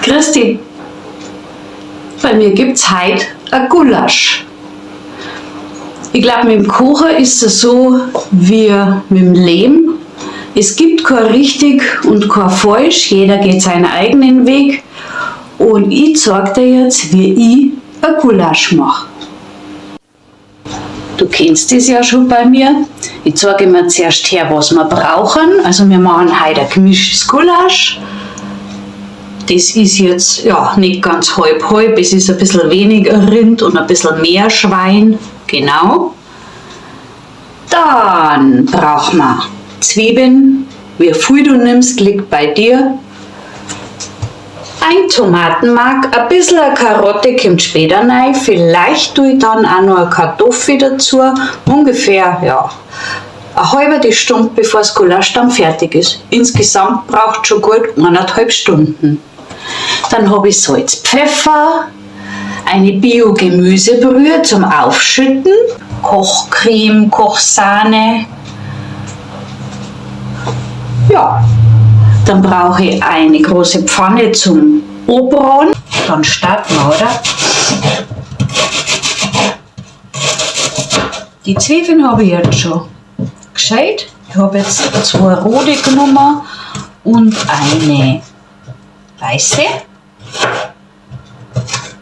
Christi, bei mir gibt's heute ein Gulasch. Ich glaube, mit dem Kochen ist es so wie mit dem Leben. Es gibt kein richtig und kein falsch. Jeder geht seinen eigenen Weg. Und ich zeig dir jetzt, wie ich ein Gulasch mache. Du kennst das ja schon bei mir. Ich zeige immer zuerst her, was wir brauchen. Also wir machen heute ein gemischtes Gulasch. Das ist jetzt ja nicht ganz halb-halb, es ist ein bisschen weniger Rind und ein bisschen mehr Schwein. Genau. Dann brauchen wir Zwiebeln. Wie viel du nimmst, liegt bei dir. Ein Tomatenmark, ein bisschen eine Karotte kommt später rein. Vielleicht tue ich dann auch noch eine Kartoffel dazu. Ungefähr, ja, eine halbe Stunde, bevor das Gulasch dann fertig ist. Insgesamt braucht schon gut 1,5 Stunden. Dann habe ich Salz, Pfeffer, eine Bio-Gemüsebrühe zum Aufschütten, Kochcreme, Kochsahne. Ja, dann brauche ich eine große Pfanne zum Anbraten. Dann starten wir, oder? Die Zwiebeln habe ich jetzt schon gescheit. Ich habe jetzt 2 rote genommen und eine weiße.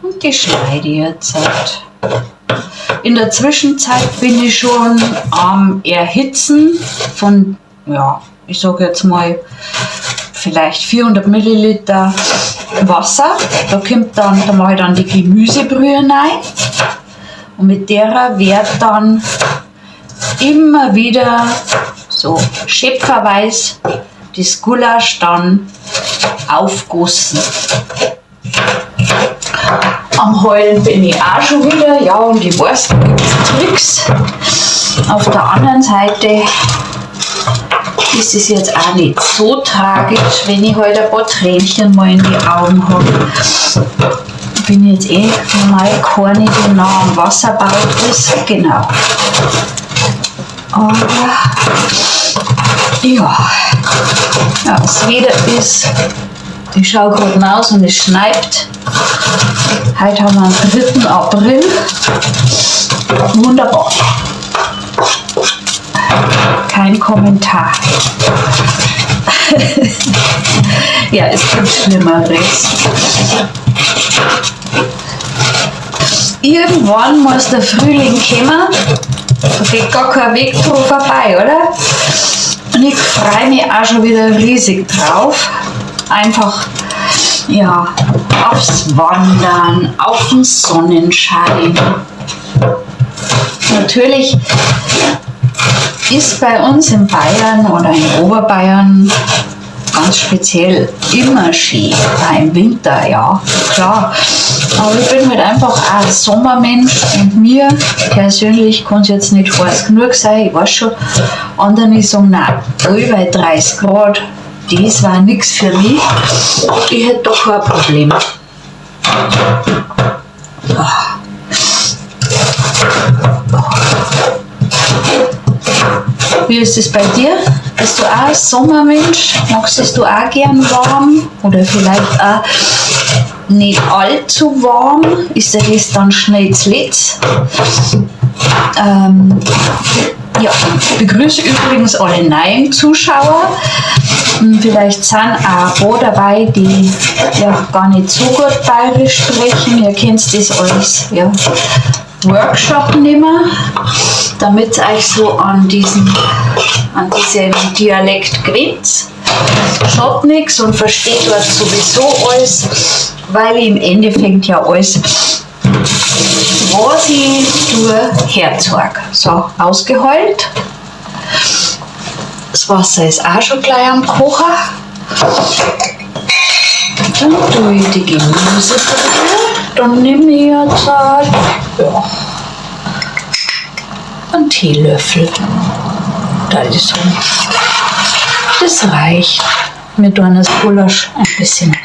Und die schneide ich jetzt. In der Zwischenzeit bin ich schon am Erhitzen von, ja, ich sag jetzt mal, vielleicht 400 Milliliter Wasser. Da mache ich dann die Gemüsebrühe rein. Und mit der wird dann immer wieder so schöpferweise das Gulasch dann aufgossen. Am Heulen bin ich auch schon wieder, ja, und ich weiß, da gibt's Tricks. Auf der anderen Seite ist es jetzt auch nicht so tragisch, wenn ich halt ein paar Tränchen mal in die Augen hab. Ich bin jetzt eh normal keine, die nah am Wasser baut ist. Genau. Aber ja, ja, das Wetter ist, ich schau grad raus und es schneit. Heute haben wir den 3. April. Wunderbar. Kein Kommentar. Ja, es gibt Schlimmeres. Irgendwann muss der Frühling kommen. Da geht gar kein Weg dran vorbei, oder? Und ich freue mich auch schon wieder riesig drauf. Einfach, ja, aufs Wandern, auf den Sonnenschein. Natürlich ist bei uns in Bayern oder in Oberbayern ganz speziell immer schön, auch im Winter, ja, klar. Aber ich bin halt einfach auch ein Sommermensch und mir persönlich kann's jetzt nicht heiß genug sein, ich weiß schon, andere sagen, nein, über 30 Grad, das war nix für mich. Ich hätte doch kein Problem. Wie ist es bei dir? Bist du auch ein Sommermensch? Magst es du auch gern warm? Oder vielleicht auch nicht allzu warm? Ist dir das dann schnell zu letz? Ja, ich begrüße übrigens alle neuen Zuschauer. Vielleicht sind auch ein paar dabei, die ja gar nicht so gut bayerisch sprechen. Ihr kennt das alles, ja, Workshop nehmen, damit ihr euch so an diesem Dialekt gewöhnt. Schaut nix und versteht dort sowieso alles, weil ich im Endeffekt ja alles, was ich tue, herzeig. So, ausgeheult. Das Wasser ist auch schon gleich am Kochen. Dann tue ich die Gemüsebrühe. Dann nehme ich jetzt halt, ja, einen Teelöffel. Da ist so. Das reicht. Wir tun das Gulasch ein bisschen.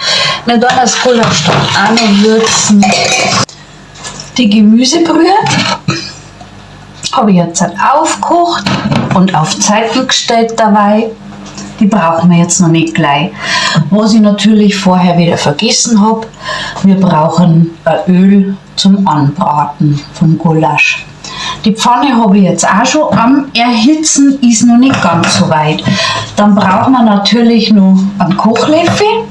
Wir tun das Gulasch dann auch noch würzen. Die Gemüsebrühe habe ich jetzt halt aufgekocht und auf Zeiten gestellt dabei. Die brauchen wir jetzt noch nicht gleich. Was ich natürlich vorher wieder vergessen habe, wir brauchen ein Öl zum Anbraten vom Gulasch. Die Pfanne habe ich jetzt auch schon am Erhitzen, ist noch nicht ganz so weit. Dann braucht man natürlich noch einen Kochlöffel.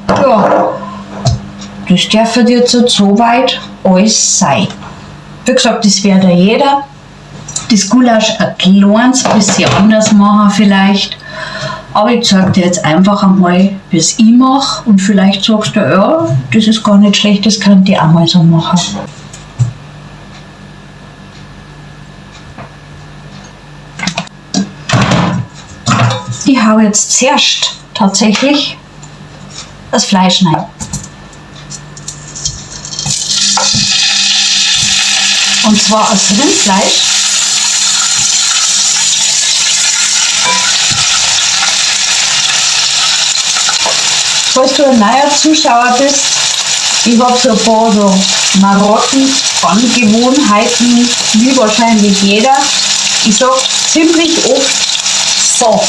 Ja, das darf jetzt soweit alles sein. Wie gesagt, das wird ja jeder. Das Gulasch ein kleines bisschen anders machen vielleicht. Aber ich zeig dir jetzt einfach einmal, wie es ich mache. Und vielleicht sagst du, ja, das ist gar nicht schlecht, das könnt ihr auch mal so machen. Ich hau jetzt zuerst tatsächlich das Fleisch rein. Und zwar aus Rindfleisch. Falls du ein neuer Zuschauer bist, ich hab so ein paar so Marotten, Angewohnheiten, wie wahrscheinlich jeder. Ich sag ziemlich oft so.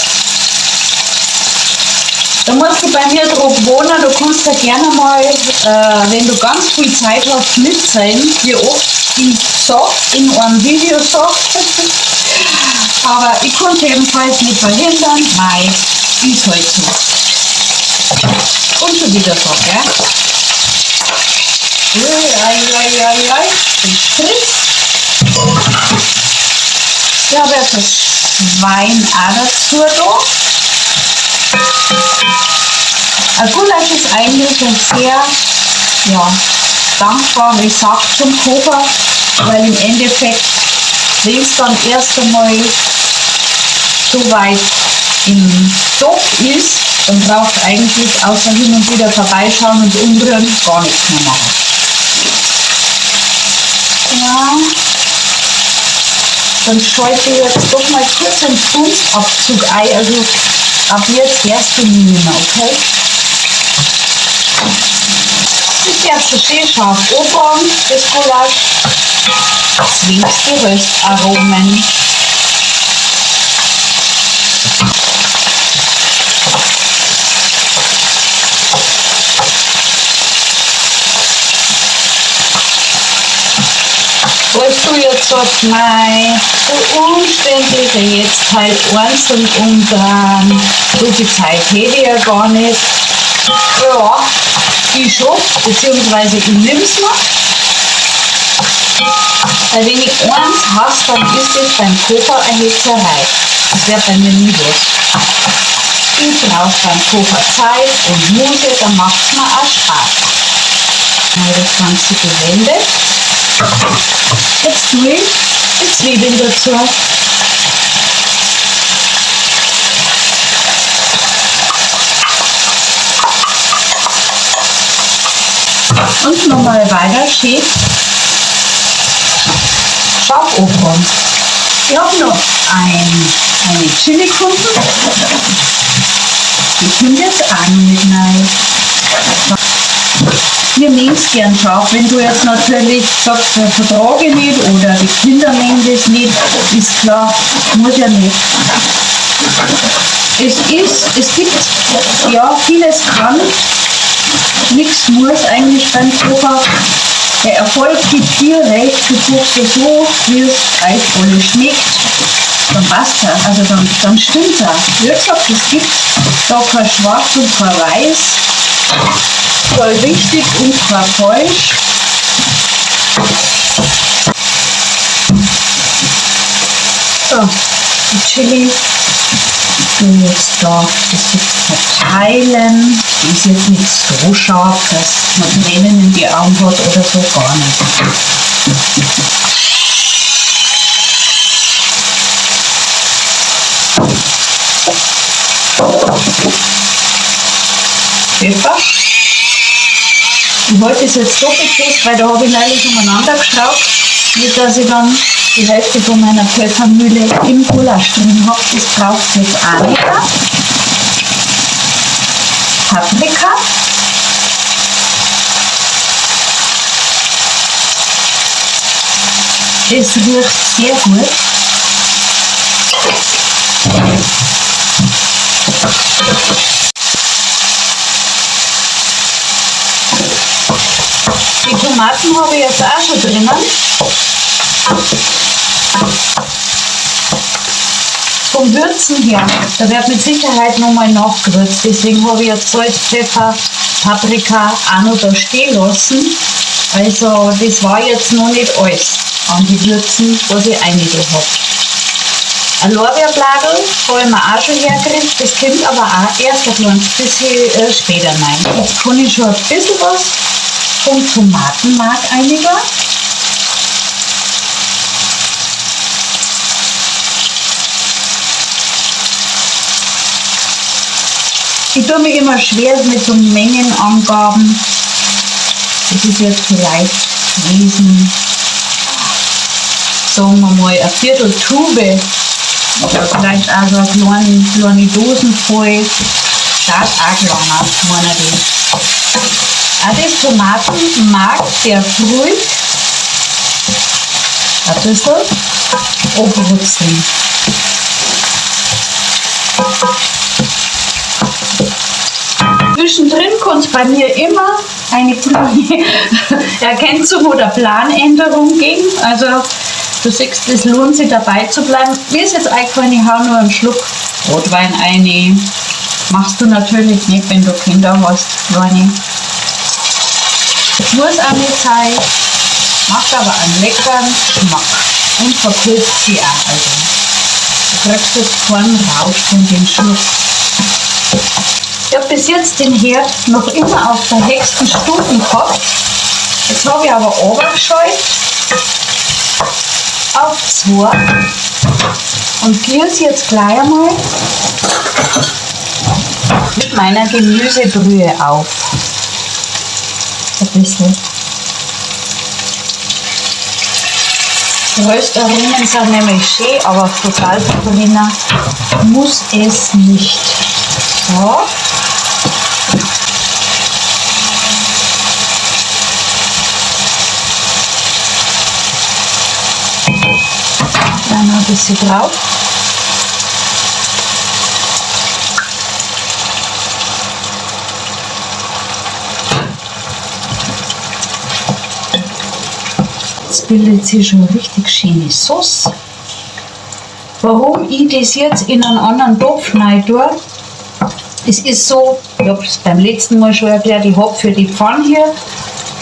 Da musst du bei mir drauf wohnen, du kannst ja gerne mal, wenn du ganz viel Zeit hast, mitzählen, wie oft ich so in einem Video sag. Aber ich konnte jedenfalls nicht verhindern, mei, ist halt so. Und schon wieder so, gell? Ui, ei, ei, ei, ei, das spritzt. Ich habe jetzt das Schwein auch dazu da. Ein Gulasch ist eigentlich ein sehr dankbarer Sache zum Kochen, weil im Endeffekt, wenn es dann erst einmal so weit im Topf ist, dann brauchst du eigentlich außer hin und wieder vorbeischauen und umrühren gar nichts mehr machen. Ja. Dann schalte ich jetzt doch mal kurz einen Dunstabzug ein, also ab jetzt hörst du mich nicht mehr, okay? Das darfst du schön scharf anbraten, das Gulasch. Zwingst die Röstaromen. Falls du jetzt sagst, mei, so umständlich, jetzt halt einzeln umdrehen, so viel Zeit hätte ich ja gar nicht. Ja, ich schon, beziehungsweise ich nimm's mir. Weil wenn ich eins hasse, dann ist es beim Kochen eine Hexerei. Das wär bei mir nie was. Ich brauch beim Kochen Zeit und Muße, dann macht's mir auch Spaß. Mal das Ganze gewendet. Jetzt tue ich die Zwiebeln dazu. Und nochmal weiter schön scharf anbraten. Ich hab noch eine Chili gefunden. Die kommt jetzt auch noch mit rein. Wir mögen's gern scharf. Wenn du jetzt natürlich sagst, das vertrage ich nicht oder die Kinder mögen das nicht, ist klar, muss ja nicht. Es gibt, ja, vieles kann, nichts muss eigentlich beim Kochen. Der Erfolg gibt dir recht, du kochst es so, wie es euch alle schmeckt. Dann passt es, also dann stimmt's auch. Wie gesagt, es gibt da kein Schwarz und kein Weiß. Kein richtig und kein falsch. So, die Chili tue ich jetzt da ein bisschen verteilen. Die ist jetzt nicht so scharf, dass man Tränen in die Augen hat oder so, gar nicht. Pfeffer. Ich halte es jetzt doppelt fest, weil da habe ich neulich umeinander geschraubt. Nicht, dass ich dann die Hälfte von meiner Pfeffermühle im Gulasch drin hab. Das braucht jetzt auch nicht mehr. Paprika. Das riecht sehr gut. Die Tomaten habe ich jetzt auch schon drinnen. Vom Würzen her, da wird mit Sicherheit nochmal nachgewürzt. Deswegen habe ich jetzt Salz, Pfeffer, Paprika auch noch da stehen lassen. Also das war jetzt noch nicht alles an die Würzen, was ich reingetan habe. Ein Lorbeerbladel habe ich mir auch schon hergekriegt, das kommt aber auch erst ein kleines bisschen später rein. Jetzt kann ich schon ein bisschen was vom Tomatenmark reinigen. Ich tue mich immer schwer mit so Mengenangaben. Das ist jetzt vielleicht gewesen, sagen wir mal, eine Viertel Tube oder vielleicht auch so eine kleine Dosen voll. Schaut auch kleiner, meine ich. Auch das Tomatenmark, der ruhig ein bisschen abrutzeln. Zwischendrin kann es bei mir immer eine kleine Ergänzung oder Planänderung geben. Also du siehst, es lohnt sich dabei zu bleiben. Mir ist jetzt eingefallen, ich hau nur einen Schluck Rotwein rein. Machst du natürlich nicht, wenn du Kinder hast, Leute. Muss auch nicht sein, macht aber einen leckeren Geschmack und verkürzt sie auch. Also du kriegst jetzt keinen Rausch von dem Schluck. Ich hab bis jetzt den Herd noch immer auf der höchsten Stufe gehabt. Jetzt hab ich aber runtergeschaltet auf 2 und gieße jetzt gleich einmal mit meiner Gemüsebrühe auf. Ein bisschen. Röstaromen sind nämlich schön, aber total verbrennen muss es nicht. So. Dann noch ein bisschen drauf. Jetzt bildet sich schon richtig schöne Sauce. Warum ich das jetzt in einen anderen Topf rein tue, es ist so, ich hab's beim letzten Mal schon erklärt, ich hab für die Pfanne hier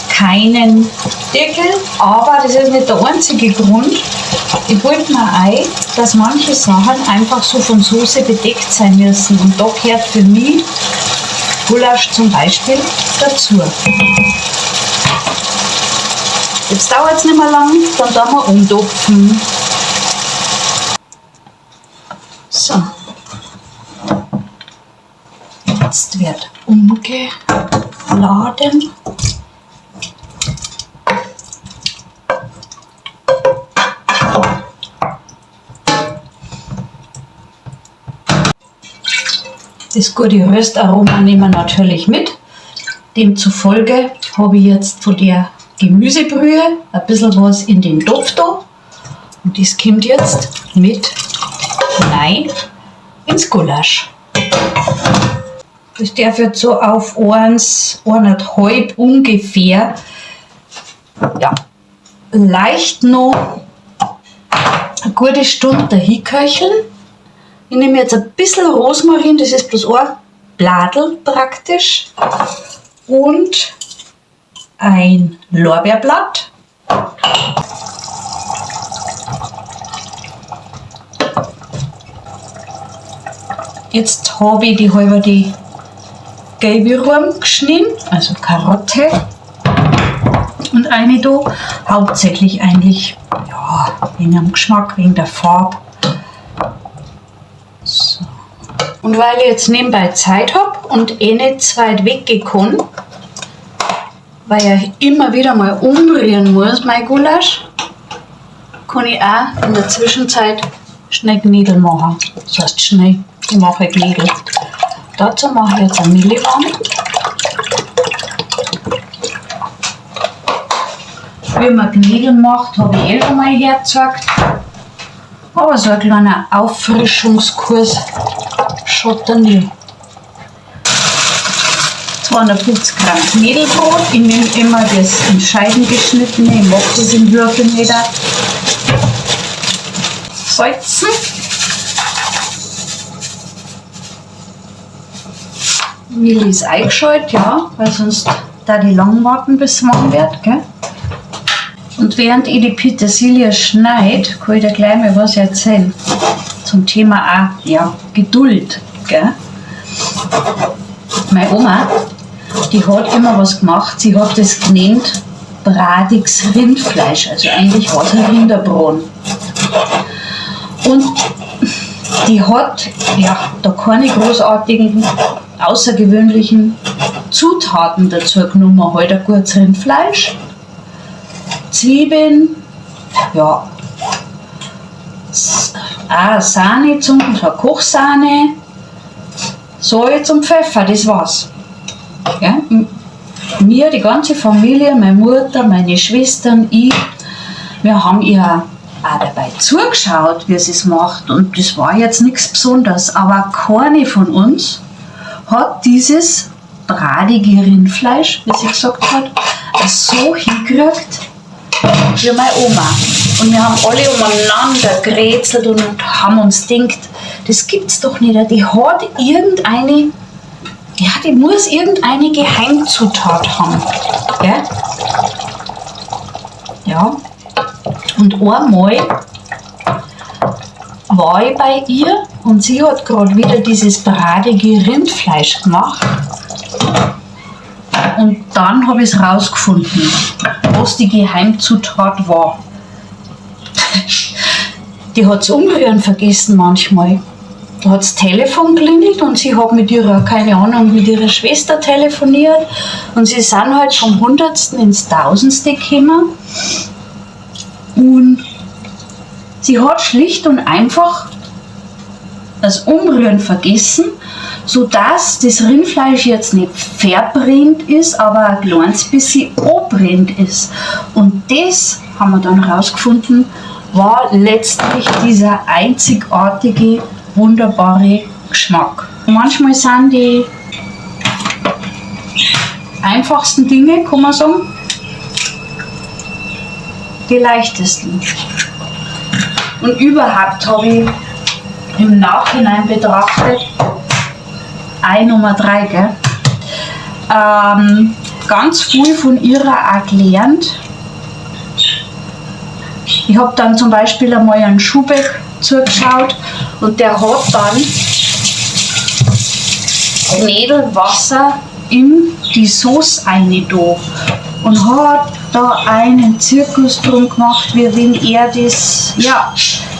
keinen Deckel, aber das ist nicht der einzige Grund. Ich wollte mir ein, dass manche Sachen einfach so von Soße bedeckt sein müssen und da gehört für mich Gulasch zum Beispiel dazu. Jetzt dauert's nicht mehr lang, dann darf man umtopfen. So. Jetzt wird umgeladen. Das gute Röstaroma nehmen wir natürlich mit. Demzufolge habe ich jetzt von der Gemüsebrühe ein bisschen was in den Topf da. Und das kommt jetzt mit rein ins Gulasch. Das darf jetzt so auf 1, eineinhalb ungefähr, ja, leicht noch eine gute Stunde dahin köcheln. Ich nehme jetzt ein bisschen Rosmarin, das ist bloß ein Bladel praktisch, und ein Lorbeerblatt. Jetzt habe ich die halbe die gelbe Ruhm geschnitten, also Karotte und eine da, hauptsächlich eigentlich, ja, wegen dem Geschmack, wegen der Farbe. So. Und weil ich jetzt nebenbei Zeit hab und eh nicht zu weit weggehen kann, weil ich immer wieder mal umrühren muss, mein Gulasch, kann ich auch in der Zwischenzeit schnell Knödel machen. Das heißt schnell, ich mache Knödel. Dazu mache ich jetzt eine Milch warm. Wie man Knödel macht, habe ich eh schon mal hergezeigt. Aber so ein kleiner Auffrischungskurs schaut da nie. 250 Gramm Knädelbrot. Ich nehme immer das in Scheiben geschnittene, ich mag das in Würfeln nicht. Salzen. Milch ist eingeschaltet, ja, weil sonst da die lang warten, bis es warm wird. Gell? Und während ich die Petersilie schneide, kann ich dir gleich mal was erzählen. Zum Thema auch, ja, Geduld. Gell? Meine Oma, die hat immer was gemacht. Sie hat das genannt bradiges Rindfleisch. Also eigentlich war es ein Rinderbraten. Und die hat ja da keine großartigen, außergewöhnlichen Zutaten dazu genommen. Halt ein gutes Rindfleisch, Zwiebeln, ja, auch Sahne zum, so Kochsahne, Salz und Pfeffer, das war's. Ja, wir, die ganze Familie, meine Mutter, meine Schwestern, ich, wir haben ihr auch dabei zugeschaut, wie sie es macht. Und das war jetzt nichts Besonderes, aber keine von uns hat dieses bratige Rindfleisch, wie sie gesagt hat, so hingekriegt wie meine Oma. Und wir haben alle umeinander gerätselt und haben uns gedacht, das gibt's doch nicht. Die hat irgendeine, ja, die muss irgendeine Geheimzutat haben. Gell? Ja. Und einmal war ich bei ihr und sie hat gerade wieder dieses bratige Rindfleisch gemacht. Und dann habe ich es rausgefunden, was die Geheimzutat war. Die hat's umrühren vergessen manchmal. Da hat's Telefon klingelt und sie hat mit ihrer, keine Ahnung, mit ihrer Schwester telefoniert und sie sind halt vom Hundertsten ins Tausendste gekommen. Und sie hat schlicht und einfach das Umrühren vergessen, sodass das Rindfleisch jetzt nicht verbrennt ist, aber ein kleines bisschen anbrennt ist. Und das haben wir dann rausgefunden, war letztlich dieser einzigartige, wunderbare Geschmack. Manchmal sind die einfachsten Dinge, kann man sagen, die leichtesten. Und überhaupt habe ich im Nachhinein betrachtet, Ei Nummer 3, gell? Ganz viel von ihrer auch gelernt. Ich hab dann zum Beispiel einmal einen Schuhbeck zugeschaut und der hat dann Knädelwasser in die Sauce rein da und hat da einen Zirkus drum gemacht, wie wenn er das, ja,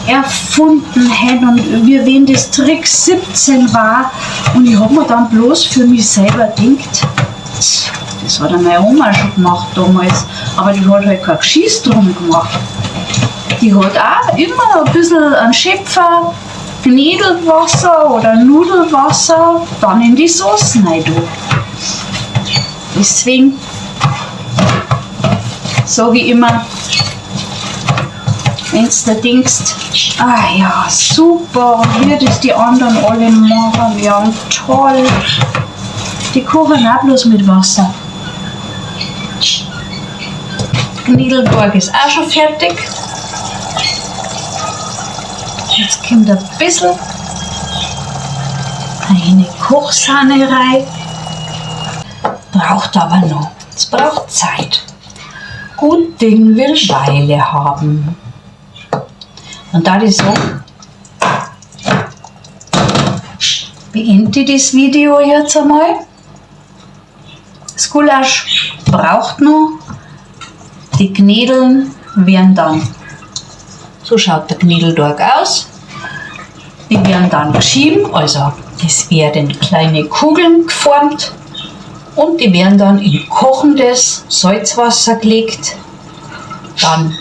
erfunden hätte und wie wenn das Trick 17 war. Und ich hab mir dann bloß für mich selber gedacht, das hat ja meine Oma schon gemacht damals, aber die hat halt kein Geschiss drum gemacht. Die hat auch immer ein bisschen einen Schöpfer Knädelwasser oder Nudelwasser dann in die Sauce rein tun. Deswegen sag ich immer, wenn's da denkst, ah ja, super, wie das die anderen alle machen, ja toll. Die kochen auch bloß mit Wasser. Knädelteig ist auch schon fertig. Jetzt kommt ein bisschen eine Kochsahne rein. Braucht aber noch. Es braucht Zeit. Gut Ding will Weile haben. Und da ich so beende ich das Video jetzt einmal. Das Gulasch braucht noch. Die Knädeln werden dann, so schaut der Knädelteig aus. Die werden dann geschieben, also es werden kleine Kugeln geformt und die werden dann in kochendes Salzwasser gelegt. Dann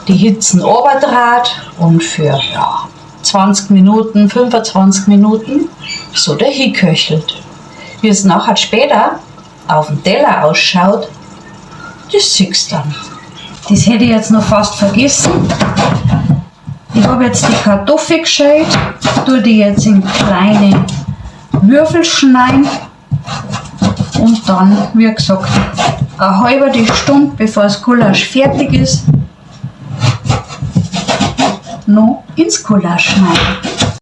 die Hitzen runterdraht und für, ja, 20 Minuten, 25 Minuten so dahin köchelt. Wie es nachher später auf dem Teller ausschaut, das siehst du dann. Das hätte ich jetzt noch fast vergessen. Ich habe jetzt die Kartoffel geschält, tue die jetzt in kleine Würfel schneiden. Und dann, wie gesagt, eine halbe Stunde, bevor das Gulasch fertig ist, noch ins Gulasch schneiden.